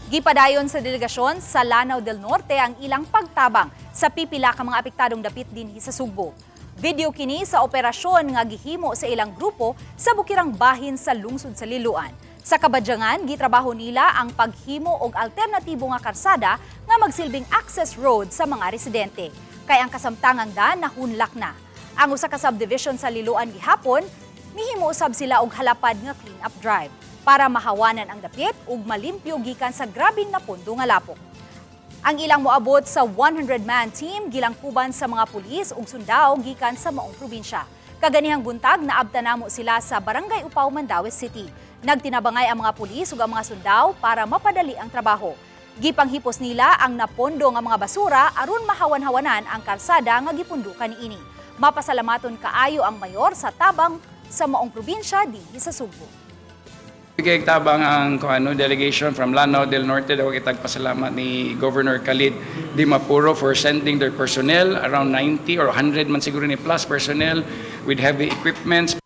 Gipadayon sa delegasyon sa Lanao del Norte ang ilang pagtabang sa pipila ka mga apektadong dapit dinhi sa Sugbo. Video kini sa operasyon nga gihimo sa ilang grupo sa bukirang bahin sa lungsod sa Liloan. Sa Kabadyangan, gitrabaho nila ang paghimo og alternatibo nga karsada nga magsilbing access road sa mga residente. Kay ang kasamtangang daan nahunlak na. Ang usa ka subdivision sa Liloan gihapon, mihimo usab sila og halapad nga clean-up drive para mahawanan ang dapit ug malimpyo gikan sa grabeng napundo nga lapok. Ang ilang moabot sa 100-man team gilangkuban sa mga pulis ug sundao gikan sa maong probinsya. Kaganihang buntag, naabta namo sila sa Barangay Upaw, Mandaue City. Nagtinabangay ang mga pulis ug ang mga sundao para mapadali ang trabaho. Gipanghipos nila ang napondo nga mga basura aron mahawan-hawanan ang karsada nga gipundukan niini. Mapasalamaton kaayo ang mayor sa tabang sa maong probinsya dinhi sa Sugbo. Bigay tabang ang kung ano, delegation from Lanao del Norte. Daw kitag pasalamat ni Governor Khalid Dimaporo for sending their personnel, around 90 or 100 man siguro ni plus personnel with heavy equipments.